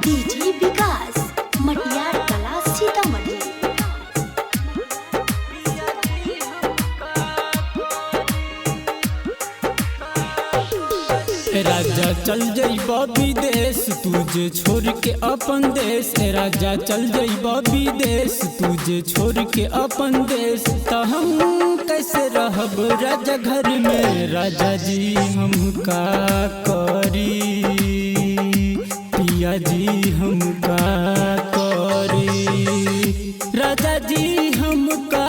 DJ विकास मटियार कला सीतामढ़ी। राजा चल जइब विदेश तुझे छोड़ के अपन देश। राजा चल जइब विदेश तुझे छोड़ के अपन देश, त हम कैसे रहब राजा घर में। राजा जी हम का करी, पिया जी हम का करी, राजा जी हम का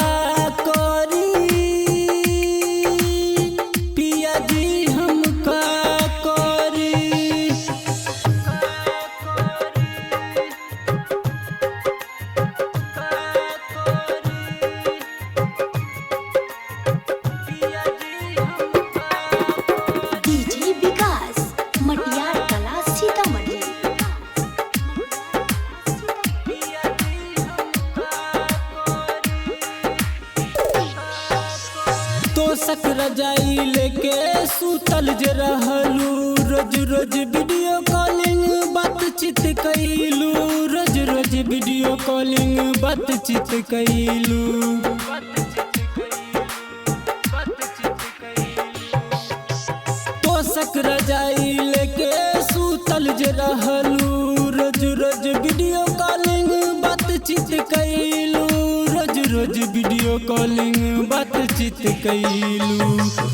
करी, पिया जी हम का करी। डीजे विकास मटियार कला सीतामढ़ी। तोशक रजाई लेके सुतल जे रहलू, रोज रोज वीडियो कॉलिंग बातचीत कैलू, रोज रोज वीडियो कॉलिंग बातचीत कैलू। तोशक रजाई लेके सुतल जे रहलू, रोज रोज वीडियो कॉलिंग बातचीत कैलू, रोज रोज वीडियो कॉलिंग बातचीत कैलू।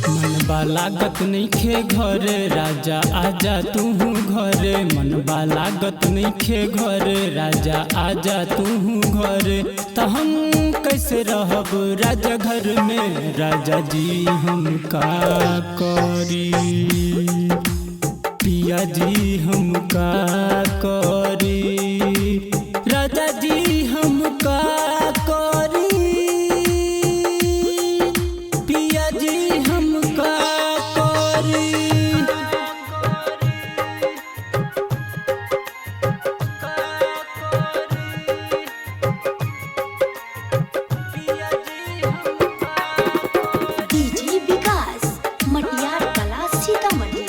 मनबा लागत नइखे घरे राजा आजा तूहू घरे, मनबा लागत नइखे घरे राजा आजा तूहू घरे, त हम कैसे रहब राजा घर में। राजा जी हम का करी, पिया जी हम का करी, राजा जी हम का करी, पिया जी हम का करी। डीजे विकास मटियार कला सीतामढ़ी।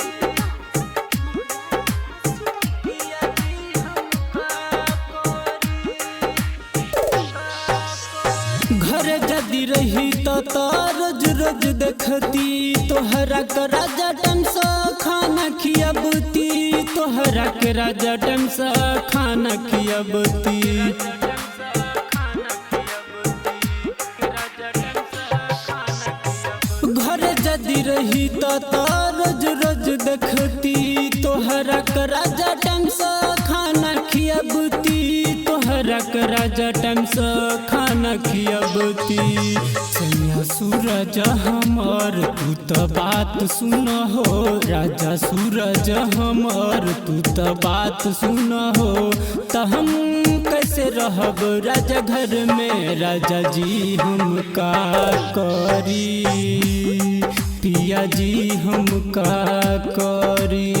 घर जदी रही तो रोज रोज देखती, तोहरा के राजा टाइम से खाना खियाबती, तोहरा के राजा टाइम से खाना खियाबती। घर जदी रही तो रोज रोज देखती, तोहरा के राजा टाइम से खाना खियाबती, तोहरा के राजा टाइम से खाना खियाबती। सैया सूरज हमर तू तो बात सुन हो, राजा सूरज हमर तू तो बात सुन हो, त हम कैसे रहब राजा घर में। राजा जी हम का करी, पिया जी हम का करी।